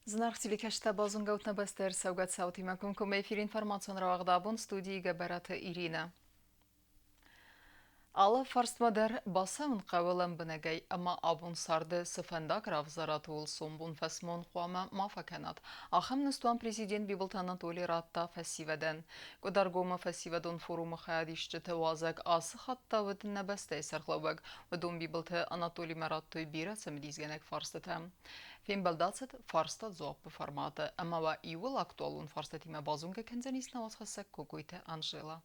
Зынаргъ телекӕсджытӕ, базонгӕ ут нӕ бӕстӕ ӕрцӕугӕ цаутимӕ комкоммӕ эфиры информацион рауагъд абон студийы Гӕбӕраты Иринӕ. Алы фарстмӕ дӕр бацӕуын хъӕуы лӕмбынӕгӕй ӕмӕ абон царды цы фӕндаг равзарат, ууыл сомбон фӕсмон хъуамӕ ма фӕкӕнат. Ахӕм ныстуан президент Бибылты Анатоли радта фӕсивӕдӕн. Къуыдаргомы фӕсивӕдон форумы хайадисджыты уазӕг ацы хатт та уыд нӕ бӕстӕйы сӕргълӕууӕг. Уыдон Бибылты Анатолимӕ радтой бирӕ цымыдисгӕнӕг фарстытӕ. Фембӕлд ацыд фарста-дзуаппы форматы ӕмӕ уӕ иууыл актуалон фарстатимӕ базонгӕ кӕндзӕнис нӕ уацхӕссӕг Кокойты Анжела.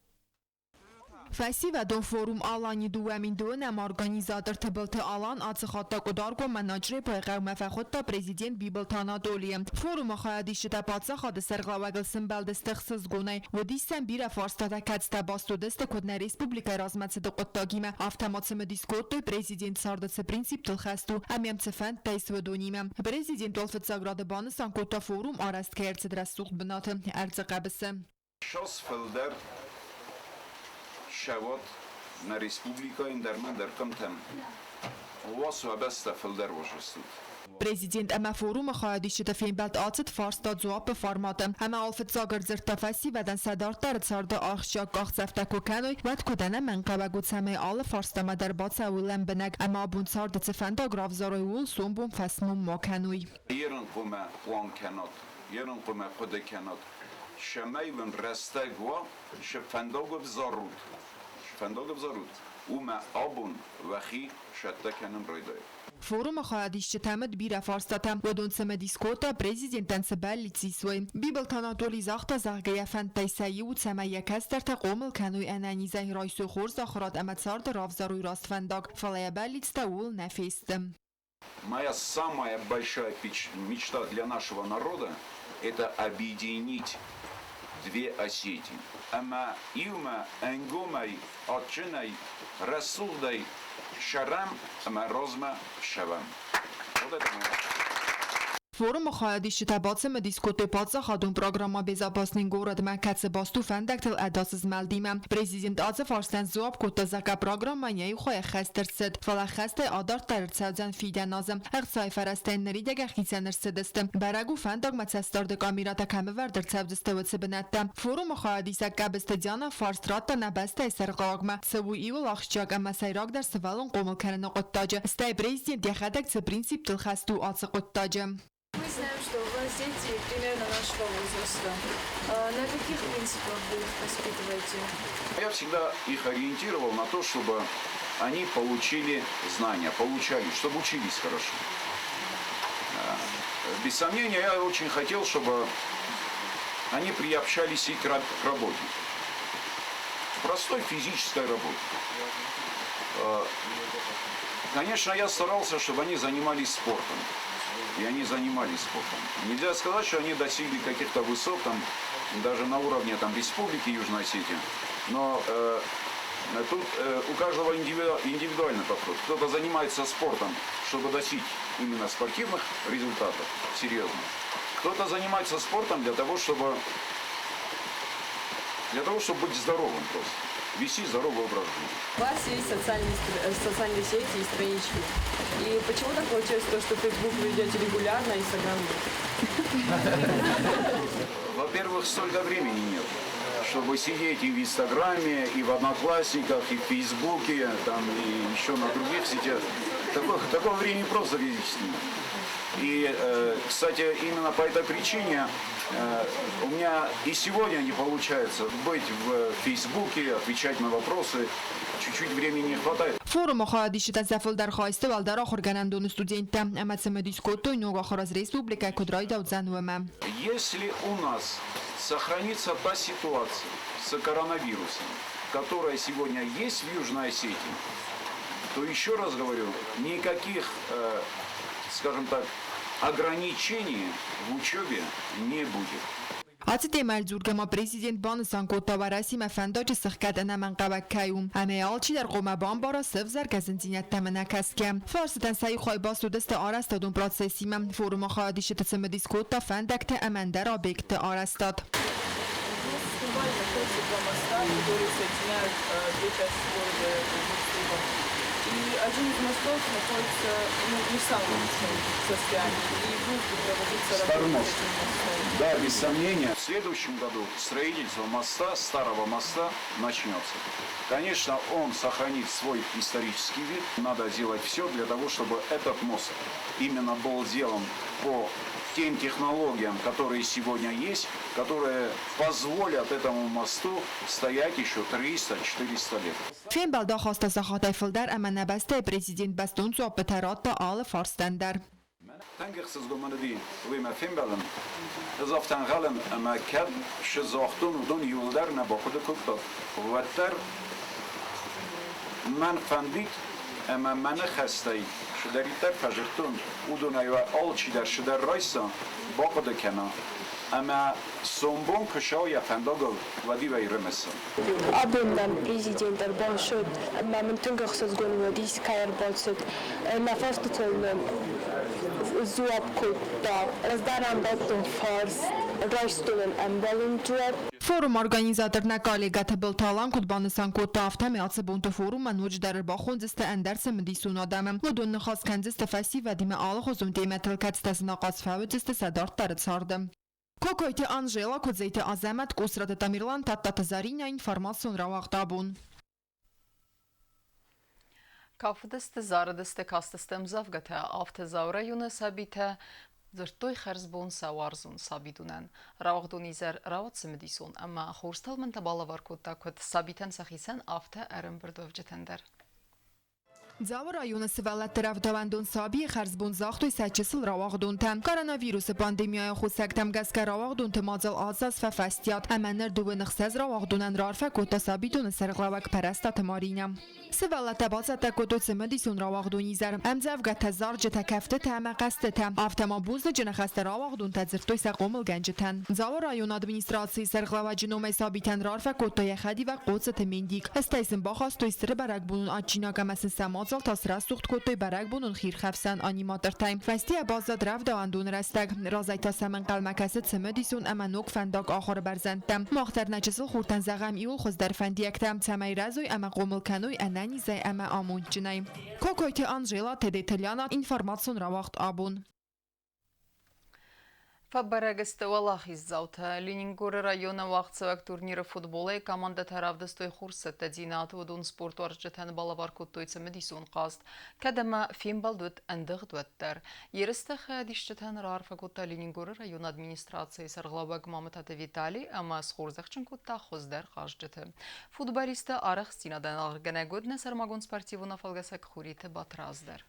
Фӕсивӕдон форум «Алани 2002-ӕм» организатор Тыбылты Алан ацы хатт та Къуыдаргоммӕ Начърепайы хъӕумӕ фӕхуыдта президент Бибылты Анатолийы. Форумы хайадисджытӕ паддзахады сӕргълӕууӕгыл сӕмбӕлдысты ӕхсызгонӕй. Уыдис сӕм бирӕ фарстатӕ, кӕцытӕ баст уыдысты куыд нӕ республикӕйы размӕцыды хъуыддагимӕ, афтӕ ма цымыдис кодтой, президент царды цы принциптыл хӕст у ӕмӕ йӕм цы фӕндтӕ ис, уыдонимӕ. Президент уал фыццаг рады банысан кодта, форум арӕзт кӕй ӕрцыд рӕсугъд бынаты, ӕрдзы хъӕбысы. Ссӕдз фылдӕр ссӕуӕд нӕ республикӕйы ӕндӕрмӕ ӕндӕр къуымтӕм. Уас уӕ бӕстӕ фылдӕр уызыстут. Президент ӕмӕ форумы хайадисджыты фембӕлд ацыд фарста-дзуаппы форматы ӕмӕ алфыццаг ӕрдзырдта фӕсивӕдӕн сӕ дарддӕры царды ахсджиаг къахдзӕфтӕ куы кӕной, уӕд куыд ӕнӕмӕнгхъӕуӕг у, цӕмӕй алы фарстамӕ дӕр бацӕуой лӕмбынӕг ӕмӕ абон царды цы фӕндаг равзарой, ууыл сомбон фӕсмон ма кӕной. Ерын хъуамӕ пълан кӕнат, ерын хъуамӕ хъуыды кӕнат, цӕмӕй уын рӕстӕг уа, цы фӕндаг ӕвзарут, цы фӕндаг ӕвзарут, уымӕ абон уӕхи цӕттӕ кӕнын райдайут. Форумы хайадисджытӕм уыд бирӕ фарстатӕ. Уыдон цымыдис кодта, президентӕн цы бӕллиц ис, уый. Бибылты Анатолий загъта, зӕгъгӕ, йӕ фӕндтӕй сӕ иу, цӕмӕй йӕ кӕстӕртӕ хъомыл кӕной ӕнӕнизӕй, райсой хорз ахуырад ӕмӕ царды равзарой раст фӕндаг, фӕлӕ йӕ бӕллицтӕ ууыл нӕ фесты. Моя самая большая мечта для нашего народа – это объединить две Осетии. Ӕмӕ иумӕ ӕнгомӕй, адджынӕй, рӕсугъдӕй цӕрӕм ӕмӕ размӕ цӕуӕм. Вот это моя. Форумы хайадисджытӕ бацымыдис кодтой паддзахадон программӕ «Безопасный город»-мӕ, кӕцы баст у фӕндӕгтыл ӕдас змӕлдимӕ. Президент ацы фарстӕн дзуапп кодта, зӕгъгӕ, программӕ нӕ иу хайы хӕст ӕрцыд, фӕлӕ хӕстӕй адарддӕр ӕрцӕудзӕн фидӕн азы. Ӕхцайы фӕрӕзтӕ ныридӕгӕн хицӕн ӕрцыдысты. Бӕрӕг у, фӕндагмӕ цӕстдарды камерӕтӕ кӕм ӕвӕрд ӕрцӕудзысты, уыцы бынӕттӕ. Форумы хайадисӕг Къӕбысты Диана фарст радта нӕ бӕстӕйы сӕргълӕууӕгмӕ, цы у иуыл ахсджиаг ӕмӕ сӕйрагдӕр сывӕллон хъомыл кӕныны хъуыддаджы, стӕй президент йӕхӕдӕг цы принциптыл хӕст у ацы хъуыддаджы. Мы знаем, что у вас дети примерно нашего возраста. На каких принципах вы их воспитываете? Я всегда их ориентировал на то, чтобы они получили знания, получали, чтобы учились хорошо. Без сомнения, я очень хотел, чтобы они приобщались и к работе. Простой физической работе. Конечно, я старался, чтобы они занимались спортом. И они занимались спортом. Нельзя сказать, что они достигли каких-то высот, там, даже на уровне там, Республики Южная Осетия. Но тут у каждого индивидуальный подход. Кто-то занимается спортом, чтобы достичь именно спортивных результатов, серьезно. Кто-то занимается спортом для того, чтобы быть здоровым просто, вести здоровый образ жизни. У вас есть социальные сети и странички. И почему так получилось, то, что Facebook вы ведете регулярно, а Instagram нет? Во-первых, столько времени нет, чтобы сидеть и в Инстаграме, и в Одноклассниках, и в Фейсбуке, там, и еще на других сетях. Такого времени просто физически нет. И, кстати, именно по этой причине у меня и сегодня не получается быть в Фейсбуке, отвечать на вопросы. Чуть-чуть времени не хватает. Форумы хайадисджытӕ сӕ фылдӕр хай сты уӕлдӕр ахуыргӕнӕндоны студенттӕ ӕмӕ цымыдис кодтой ног ахуыр аз республикӕйы куыд райдаудзӕн, уымӕ. Если у нас сохранится та ситуация с коронавирусом, которая сегодня есть в Южной Осетии, то еще раз говорю, никаких, скажем так, ограничений в учебе не будет. Ацы темӕйыл дзургӕ ма президент банысан кодта, Уӕрӕсемӕ фӕндаджы сыхгӕд ӕнӕмӕнгхъӕуӕг кӕй у, ӕмӕ йӕ алчидӕр хъуамӕ бамбара сӕвзӕргӕ зындзинӕдтӕм ӕнӕкӕсгӕ. Фарстытӕн сӕ иу хай баст уыдысты арӕзтадон процессимӕ. Форумы хайадисджыты цымыдис кодта фӕндӕгты ӕмӕ ӕндӕр объектты арӕзтад. Цхинвалы находится два моста, которые соединяют две части города друг с другом. И один из мостов находится, ну, не в самом лучшем состоянии. И будет ли проводиться работа Старый над мост. этим мостом? Да, без сомнения. В следующем году строительство моста, старого моста, начнется. Конечно, он сохранит свой исторический вид. Надо делать все для того, чтобы этот мост именно был сделан по тем технологиям, которые сегодня есть, которые позволят этому мосту стоять еще 300-400 лет. Фембӕлд ахаста сахатӕй фылдӕр ӕмӕ нӕ бӕстӕйы президент бӕстон дзуаппытӕ радта алы фарстӕн дӕр. Тынг ӕхсызгон мын уыди уемӕ фембӕлын. Ӕз афтӕ ӕнхъӕлын, ӕмӕ кӕд цы загътон, уыдон иууылдӕр нӕ бахъуыды кодтат, уӕддӕр мӕн фӕндид, ӕмӕ мӕ ныхӕстӕй цыдӕриддӕр фӕзыдтон, уыдонӕй уӕ алчидӕр цыдӕр райса, бахъуыды кӕна ӕмӕ сомбон куы цӕуа йӕ фӕндагыл, уӕд-иу ӕй рымыса. Абон нӕм президент ӕрбацыд ӕмӕ мын тынг ӕхсызгон уыдис, кӕй ӕрбацыд. Нӕ фарстытыл нын сдзуапп кодта. Раздӕр ӕмбӕлдтон фарст, райстон ын ӕмбӕлон дзуапп. Форумы организатор нӕ коллегӕ Тыбылты Алан куыд банысан кодта, афтӕмӕй ацы бонты форуммӕ ноджыдӕр ӕрбахондзысты ӕндӕр цымыдисон адӕмы. Уыдон ныхас кӕндзысты фӕсивӕдимӕ алыхуызон темӕтыл, кӕцытӕ сын ахъаз фӕуыдзысты сӕ дарддӕры царды. Кокойты Анжела, Куыдзеты Азӕмӕт, Къусраты Тамерлан, Тадтаты Заринӕ, информацион рауагъд абон. Кафыдысты, зарыдысты, кастысты ӕмдзӕвгӕтӕ, афтӕ Дзауы районы сабитӕ дзырдтой хӕрзбон сӕ уарзон сабидонӕн. Рауагъдон изӕр рауад цымыдисон ӕмӕ хорз тӕлмӕнтӕ балӕвар кодта куыд сабитӕн сӕхицӕн, афтӕ ӕрӕмбырдуӕвджытӕн дӕр. Дзауы районы сывӕллӕтты рӕвдауӕндон Сабийы хӕрзбон загътой сӕ чысыл рауагъдонтӕ. Коронавирусы пандемияйы аххосӕгтӕм гӕсгӕ рауагъдонты мадзал ацы аз фӕфӕстиат ӕмӕ ныр 26 рауагъдонӕн раарфӕ кодта сабидоны сӕргълӕууӕг Пӕрӕстаты Маринӕ. Сывӕллӕттӕ бацӕттӕ кодтой цымыдисон рауагъдон изӕр. Ӕмдзӕвгӕтӕ, зарджытӕ, кӕфтытӕ ӕмӕ хъӕзтытӕ. Афтӕ ма бузныджы ныхӕстӕ рауагъдонтӕ дзырдтой сӕ хъомылгӕнджытӕн. Дзауы районы администрацийы сӕргълӕууӕджы номӕй сабитӕн раарфӕ кодта йӕ хӕдивӕг Хъоцыты Мендик. Стӕй сын бахастой стыр бӕрӕгбонон адджинаг ӕмӕ сын сӕ мадзал та срӕсугъд кодтой бӕрӕгбонон хирхӕфсӕн аниматортӕй. Фӕстийӕ баззад рӕвдауӕндоны рӕстӕг. Разӕй та сӕм ӕнхъӕлмӕ кӕсы цымыдисон ӕмӕ ног фӕндаг ахуыры бӕрзӕндтӕм. Мах дӕр нӕ чысыл хуртӕн зӕгъӕм иуыл хуыздӕр фӕндиӕгтӕ, цӕмӕй рӕзой ӕмӕ хъомыл кӕной ӕнӕнизӕй ӕмӕ амондджынӕй. Кокойты Анжела, Тедеты Лиана, информацион рауагъд абон. Фӕбӕрӕг сты уӕлахиздзаутӕ. Ленингоры районы уагъдцӕуӕг турниры футболӕй командӕтӕ равдыстой хурцӕттӕдзинад. Уыдон спортуарзджытӕн балӕвар кодтой цымыдисон хъазт. Кӕд ӕмӕ фембӕлд уыд ӕндыгъд, уӕддӕр. Ерысты хайадисджытӕн раарфӕ кодта Ленингоры районы администрацийы сӕргълӕууӕг Мамытаты Витали ӕмӕ схорзӕхджын кодта хуыздӕр хъазджыты. Футболисты арӕхстдзинадӕн аргъгӕнӕг уыд нӕ сӕрмагонд спортивон афӕлгӕсӕг Хуриты Батрадз дӕр.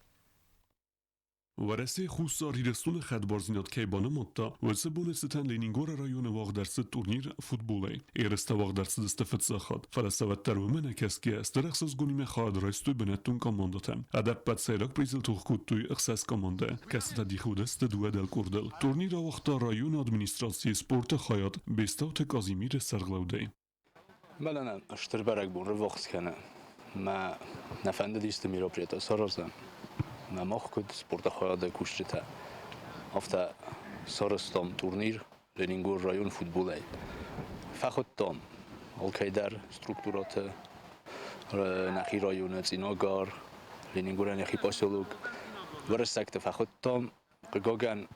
Уӕрӕсе Хуссар Ирыстоны хӕдбардзинад кӕй банымадта, уыцы боны цытӕн Ленингоры районы уагъд ӕрцыд турнир футболӕй. Ерыстӕ уагъд ӕрцыдысты фыццаг хатт, фӕлӕ сӕ уӕддӕр уымӕ нӕ кӕсгӕйӕ стыр ӕхсызгонимӕ хайад райстой бынӕттон командӕтӕ. Ӕдӕппӕт сӕйраг призыл тох кодтой ӕхсӕз командӕ, кӕцытӕ дих уыдысты дыууӕ дӕлкъордыл. Турнир ауагъта районы администрацийы спорты хайад Бестауты Казимиры сӕргълӕудӕй. Мӕнӕн стыр бӕрӕгбон рыввахс кӕны. Мӕ нӕ фӕндыд исты мероприятие саразын. Мӕ мах куыд спорты хайады кусджытӕ, афтӕ сарӕзтам турнир Ленингор район футболӕй. Фӕхуыдтам алкӕйдӕр структурӕты, нӕхи районы Цъинагар, Ленингорӕн йӕхи поселок. Уырыссӕгты фӕхуыдтам. Хъыгагӕн,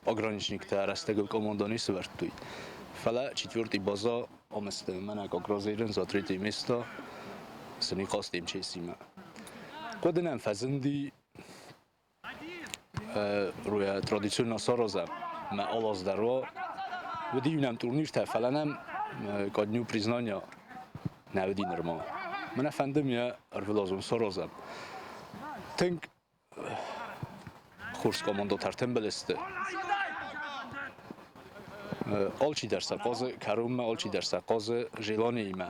пограничниктӕ рӕстӕгыл командӕ не сӕвӕрдтой. Фӕлӕ четвертый база омысты мӕнӕ как разделен за третье место цы нихъаст МЧС-имӕ. Хъуыды нӕм фӕзынди руя традиционно саразӕм мӕ алаз дӕр уа. Уыди нӕм турниртӕ, фӕлӕ нӕм ко дню признания нӕ уыди нырма. Мӕнӕ фӕнды мӕ ӕрвылазон саразӕм. Тынг хорз командӕтӕ ӕртымбыл сты. Алчидӕр сӕ хъазы кӕронмӕ, алчидӕр сӕ хъазы желаниимӕ.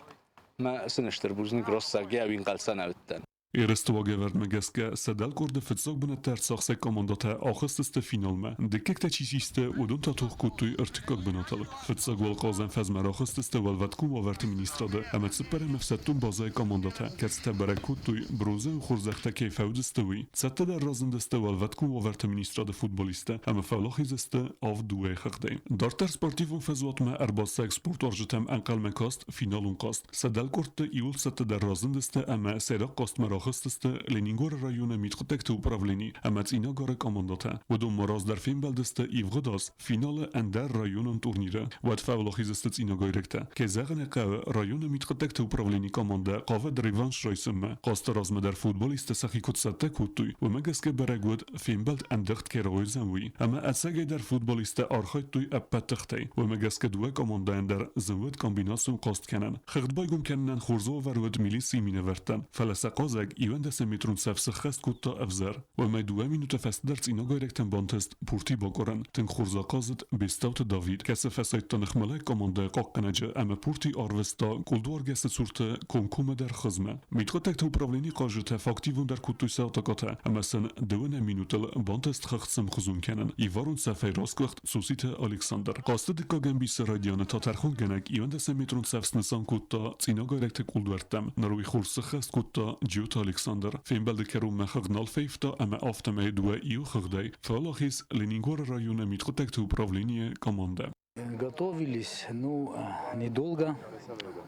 Мӕ сын стыр бузныг рӕстӕгӕй ӕнхъӕлцӕн уыдтӕн. Ерысты уагӕвӕрдмӕ гӕсгӕ сӕ дӕлкъорды фыццаг бынӕттӕ ӕрцахсӕг командӕтӕ ахызтысты финалмӕ. Дыккӕгтӕ чи систы, уыдон та тох кодтой ӕртыккаг бынатыл. Фыццаг уӕлхъазӕн фӕзмӕ рахызтысты Уӕлвӕткон уавӕрты министрады ӕмӕ цыппӕрӕм ӕфсӕддон базӕйы командӕтӕ, кӕцытӕ бӕрӕг кодтой, бронзӕйон хорзӕхтӕ кӕй фӕуыдзысты, уый. Цӕттӕдӕр разындысты Уӕлвӕткон уавӕрты министрады футболисттӕ ӕмӕ фӕуӕлахиз сты авд дыууӕйы хыгъдӕй. Дарддӕр спортивон фӕзуатмӕ ӕрбацӕуӕг спортуарзджытӕм ӕнхъӕлмӕ каст финалон хъазт. Сӕ дӕлкъордты иуыл цӕттӕдӕр разындысты ӕмӕ сӕйраг хъазтмӕ рахызтысты. Рахызтысты Ленингоры районы мидхъуыддӕгты управлени ӕмӕ Цъинагары командӕтӕ. Уыдон ма раздӕр фембӕлдысты ивгъуыд аз финалы ӕндӕр районон турниры. Уӕд фӕуӕлахиз сты цъинагайрӕгтӕ. Кӕй зӕгъын ӕй хъӕуы, районы мидхъуыддӕгты управленийы командӕ хъавыд реванш райсынмӕ. Хъазты размӕ дӕр футболисттӕ сӕхи куыд цӕттӕ кодтой, уымӕ гӕсгӕ бӕрӕг уыд, фембӕлд ӕндыгъд кӕй рауайдзӕн, уый. Ӕмӕ ӕцӕгӕйдӕр футболисттӕ архайдтой ӕппӕт тыхтӕй. Уымӕ гӕсгӕ дыууӕ командӕйӕн дӕр зын уыд комбинацион хъазт кӕнӕн. Хыгъд байгом кӕнынӕн хорз уавӕр уыд милицийы минӕвӕрттӕн, фӕлӕ сӕ хъазӕг 11 метрон цӕф сыххӕст кодта ӕвзӕр. Уымӕй дыууӕ минуты фӕстӕдӕр цъинагайрӕгтӕн бантыст пурти бакъуырын. Тынг хорз ахъазыд Бестауты Давид, кӕцы фӕсайдта ныхмӕлӕг командӕйы хъахъхъӕнӕджы ӕмӕ пурти арвыста кулдуаргӕсы цурты комкоммӕдӕр хызмӕ. Мидхъуыддӕгты управленийы хъазджытӕ фӕактивондӕр кодтой сӕ атакӕтӕ ӕмӕ сын дыууынӕм минутыл бантыст хыгъд сӕмхуызон кӕнын. Иварон цӕфӕй расгуыхт Цуциты Александр. Хъазты дыккаг ӕмбисы райдианы та тӕрхонгӕнӕг 11 метрон цӕф снысан кодта цъинагайрӕгты кулдуӕрттӕм. Ныр уый хорз сыххӕст кодта Джиоты Александр. Фембӕлды кӕронмӕ хыгъд нал фӕивта ӕмӕ афтӕмӕй дыууӕ иу хыгъдӕй фӕуӕлахиз Ленингоры районы мидхъуыддӕгты управленийы командӕ. Готовились, ну, недолго.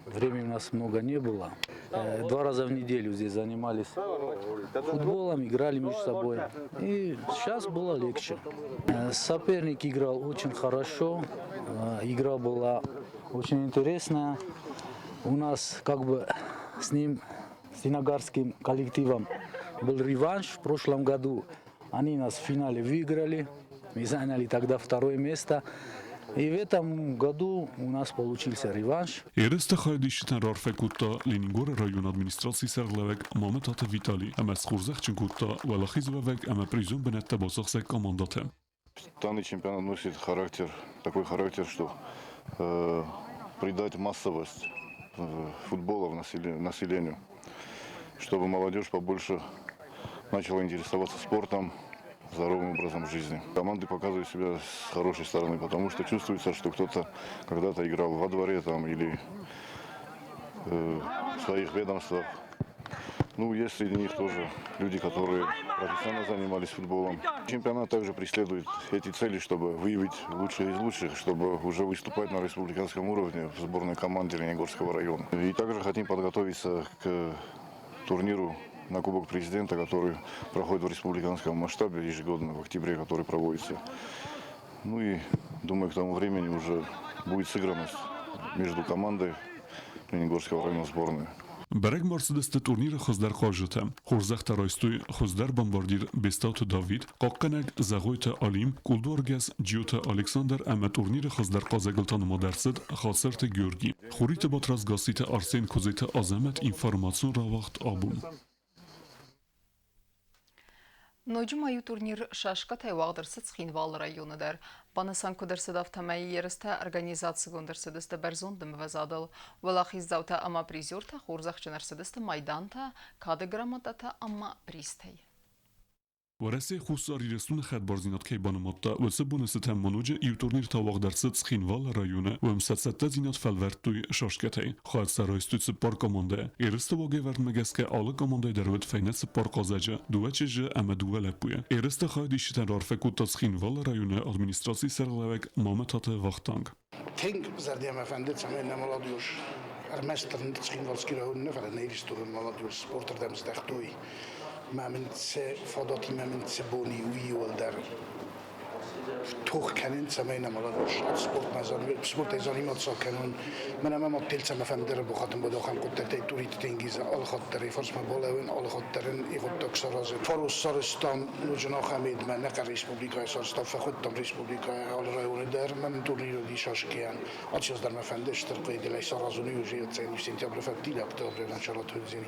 Времени у нас много не было. Два раза в неделю здесь занимались футболом, играли между собой. И сейчас было легче. Соперник играл очень хорошо. Игра была очень интересная. У нас как бы с ним, с Цъинагарским коллективом, был реванш в прошлом году. Они нас в финале выиграли. Мы заняли тогда второе место. И в этом году у нас получился реванш. Ерысты хайадисджытӕн раарфӕ кодта Ленингоры районы администрацийы сӕргълӕууӕг Мамытаты Витали ӕмӕ схорзӕхджын кодта уӕлахизуӕвӕг ӕмӕ призон бынӕттӕ бацахсӕг командӕтӕ. Данный чемпионат носит характер, такой характер, что придать массовость футбола в населению, чтобы молодежь побольше начала интересоваться спортом, здоровым образом жизни. Команды показывают себя с хорошей стороны, потому что чувствуется, что кто-то когда-то играл во дворе там или в своих ведомствах. Ну, есть среди них тоже люди, которые профессионально занимались футболом. Чемпионат также преследует эти цели, чтобы выявить лучшие из лучших, чтобы уже выступать на республиканском уровне в сборной команде Ленингорского района. И также хотим подготовиться к турниру на Кубок Президента, который проходит в республиканском масштабе ежегодно в октябре, который проводится. Ну и думаю, к тому времени уже будет сыгранность между командой Ленингорского района сборной. Бӕрӕг ма рцыдысты турниры хуыздӕр хъазджытӕ. Хорзӕхтӕ райстой хуыздӕр бомбардир Бестауты Давид, хъахъхъӕнӕг Зӕгъойты Алим, кулдуаргӕс Джиоты Александр ӕмӕ турниры хуыздӕр хъазӕгыл та нымад ӕрцыд Хацырты Георги. Хуриты Батрадз, Гасситы Арсен, Куыдзеты Азӕмӕт, информацион рауагъд «Абон». Ноджы ма иу турнир шашкӕтӕй уагъд ӕрцыд Цхинвалы районы дӕр. Банысан куыд ӕрцыд, афтӕмӕй ерыстӕ организацигонд ӕрцыдысты бӕрзонд ӕмвӕзадыл. Уӕлахиздзаутӕ ӕмӕ призертӕ хорзӕхджын ӕрцыдысты майдантӕ, кады грамотатӕ ӕмӕ призтӕй. Уӕрӕсе Хуссар Ирыстоны хӕдбардзинад кӕй банымадта, уыцы боны цытӕн ма ноджы иу турнир та уагъд ӕрцыд Цхинвалы районы. Уым сӕ цӕттӕдзинад фӕлвӕрдтой шашкӕтӕй. Хайад сӕ райстой цыппар командӕ. Ерысты уагӕвӕрдмӕ гӕсгӕ алы командӕйы дӕр уыд фӕйнӕ цыппар хъазӕджы, дыууӕ чызджы ӕмӕ дыууӕ лӕппуйы. Ерысты хайадисджытӕн раарфӕ кодта Цхинвалы районы администрацийы сӕргълӕууӕг Мамытаты Вахтанг. Тынг зӕрдӕмӕ фӕнды, цӕмӕй нӕ молодежь ӕрмӕстдӕр Цхинвалский районы нӕ, фӕлӕ нӕ Ирыстоны молодежь спортырдӕм здӕхтой. Мӕ мын цы фадатимӕ мын цы бони, уый уӕлдӕр тох кӕнын, цӕмӕй нӕ молодежь спортмӕ спортӕй заниматься кӕнон. Мӕнӕ мӕ мадтел цӕмӕ фӕндыр бухатын бодохӕн хъуыддӕгтӕй Туриты Тенгиз алы хатт дӕр фарсмӕ балӕууын, алы хатт дӕр ын и хъуыддаг саразын. Фарос сарӕзтам ноджы нахӕмедмӕ, нӕ республикӕйы сарӕзтам, фӕхуыдтам республикӕйы алы районы дӕр, мӕн турнир уыди шашкӕйӕн. Ачи дӕр мӕ фӕнды стыр хъуыдылӕй саразын, уже сентябры фӕдтил, октябры начало тудзени.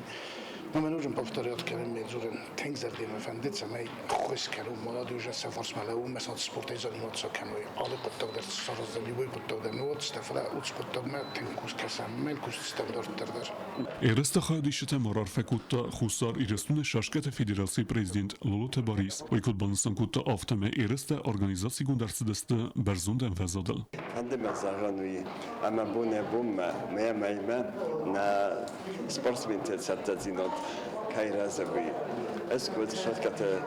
Но мы нужно повторять кӕнын ме дзурын. Тынг зӕрдӕмӕ фӕнды, цӕмӕй ӕххуыс кӕнон молодежи сӕ фарсмӕ лӕууын, мӕ спортӕй заниматься кӕной. Алы хъуыддаг дӕр сараздзӕн, любой хъуыддаг дӕр ныууадзтӕ, фӕлӕ уыцы хъуыддагмӕ тынг кус кӕсӕм, мӕн кусдзыстӕм дарддӕр дӕр. Ерысты хайадисджытӕ ма раарфӕ кодта Хуссар Ирыстоны шашкӕты федерацийы президент Лолоты Борис. Уый куыд банысан кодта, афтӕмӕй ерыстӕ организацигонд ӕрцыдысты бӕрзонд ӕмвӕзадыл. Фӕнды мӕ зӕгъын уый, ӕмӕ бонӕй-бонмӕ, мӕйӕ-мӕймӕ нӕ спортсменты цӕттӕдзинад кӕй рӕзы, уый. Ӕз куыд шашкӕты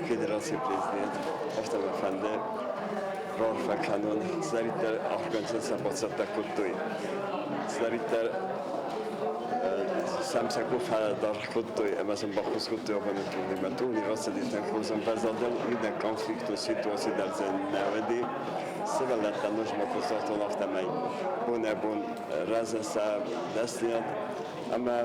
федерацийы президент, афтӕ мӕ фӕнды раарфӕ кӕнон, цыдӕриддӕр ахуыргӕнджытӕ сӕ бацӕттӕ кодтой, цыдӕриддӕр. Сӕм сӕ къух адаргъ кодтой ӕмӕ сын баххуыс кодтой абоны турнирмӕ. Турнир ацыди тынг хорз ӕмвӕзадыл, иунӕг конфликтон ситуаци дӕр дзы нӕ уыди. Сывӕллӕттӕ нозмӕ куы загътон, афтӕмӕй бонӕй-бон рӕзы сӕ дӕсныйад ӕмӕ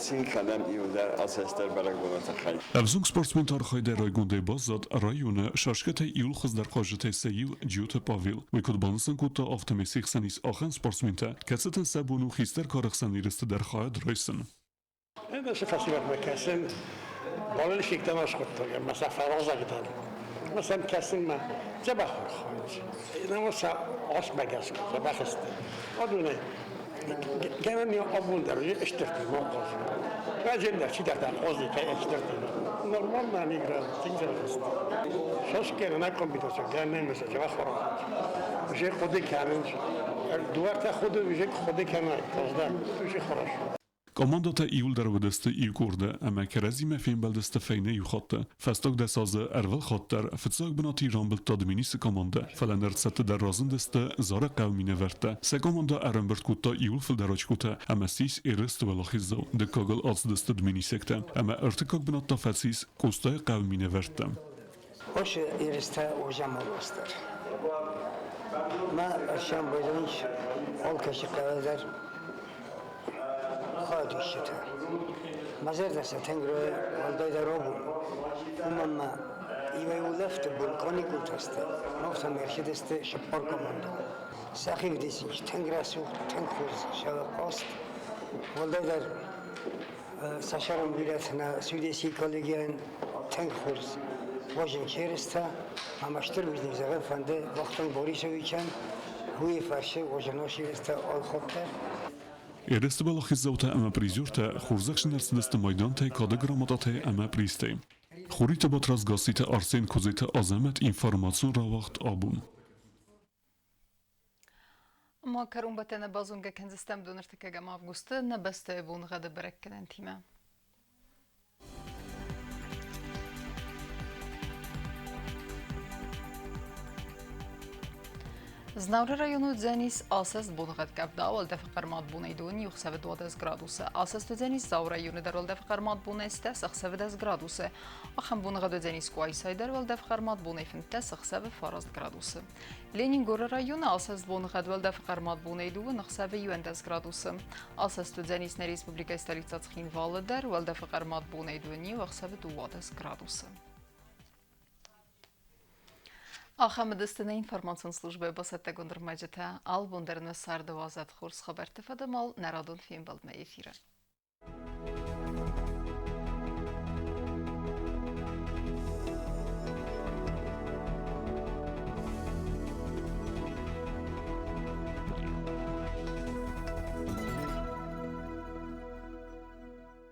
цин кӕнӕм иуылдӕр ацы стыр бӕрӕгбоны тыххӕй. Ӕвзонг спортсменты архайдӕй райгондӕй баззад районы шашкӕтӕй иуыл хуыздӕр хъазджытӕй сӕ иу Джиоты Павел. Уый куыд банысан кодта, афтӕмӕй се хсӕн ис ахӕм спортсментӕ, кӕцытӕн сӕ бон у хистӕр кары хсӕн ерысты дӕр хайад райсын. Ӕмӕ фӕсивӕдмӕ кӕсын, болельщиктӕм аскъуыдтой ӕмӕ сӕ фӕразӕг дӕн. Ӕмӕ сӕм кӕсынмӕ дзӕбӕх архайынц. Науӕд сӕ асмӕ гӕсгӕ дзӕбӕх сты. Адонӕй гӕнӕн абон дӕр стыртимӕ хъазын. Раджы чидӕртӕ хъазитӕ стыртимӕ. Нормально они играют, тынг дзӕбӕх сты. Шашкӕ на комбинация, гӕнӕн ме дзӕбӕх архайынц. Уже хъуыды кӕнынц. Дыууӕртӕ худы уже хъуыды кӕнай, раздӕр, уже хорошо. Командӕтӕ иуылдӕр уыдысты иу къорды ӕмӕ кӕрӕдзимӕ фембӕлдысты фӕйнӕ иу хатты. Фӕстаг 10 азы ӕрвылхатт дӕр фыццаг бынаты рамбылдта Дменисы командӕ, фӕлӕ ныр цӕттӕ дӕр разындысты Зары хъӕуы минӕвӕрттӕ. Сӕ командӕ ӕрӕмбырд кодта иууыл фылдӕр очкотӕ ӕмӕ ссис ерысты уӕлахиздзау. Дыккагыл ацыдысты дменисӕгтӕ ӕмӕ ӕртыккаг бынат та фӕцис Къостайы хъӕуы минӕвӕрттӕ. Осы ерыстӕ озамалостар. Ма ӕрсӕмбӕлынц алкӕцы хъӕуы дӕр хайадисджытӕ. Мӕ зӕрдӕ сӕ тынг райы, уӕлдайдӕр абон. Уымӕн ма иуӕй улӕфты бон каникултӕ сты, афтӕмӕй ӕрцыдысты цыппар командӕ. Сӕхи вдисынц тынг рӕсугъд, тынг хорз сӕ хъазт. Уӕлдайдӕр сӕ сӕрӕн бирӕтӕ нӕ Судесийы коллегийӕн тынг хорз уӕзын ерыстӕ ӕмӕ стыр бузныг зӕгъын фӕнды Вахтанг Борисовичӕн, уый фӕрцы уӕзӕнон ерыстӕ алхатт дӕр. Ерысты уӕлахиздзаутӕ ӕмӕ призертӕ хорзӕхджын ӕрцыдысты майдантӕй, кады грамотатӕй ӕмӕ призтӕй. Хуриты Батрадз, Гасситы Арсен, Куыдзеты Азӕмӕт информацион рауагъд абон. Ма кӕронбӕттӕны базонгӕ кӕндзыстӕм 23 августы нӕ бӕстӕйы боныгъӕды бӕрӕггӕнӕнтимӕ. Знауыры районы уыдзӕнис асӕст боныгъӕд къӕвда, уӕлдӕфы хъӕрмад бонӕй дон иу ӕхсӕвы 12 градусы. Асӕст уыдзӕнис Дзауы районы дӕр уӕлдӕфы хъӕрмад бонӕй 10 ӕхсӕвы 10 градусы. Ахӕм боныгъӕд уыдзӕнис Къуайсайы дӕр уӕлдӕфы хъӕрмад бонӕй 15 ӕхсӕвы 9 градусы. Ленингоры районы асӕст боныгъӕд уӕлдӕфы хъӕрмад бонӕй дыууын ӕхсӕвы 11 градусы. Асӕст уыдзӕнис нӕ республикӕйы столицӕ Цхинвалы дӕр уӕлдӕфы хъӕрмад бонӕй дыууын иу ӕхсӕвы 12 градусы. Ахӕм уыдысты нӕ информацион службӕйы бацӕттӕгонд ӕрмӕджытӕ. Алыбон дӕр нӕ царды уадзӕд хорз хабӕртты фӕдыл нӕ радон фембӕлдмӕ эфиры.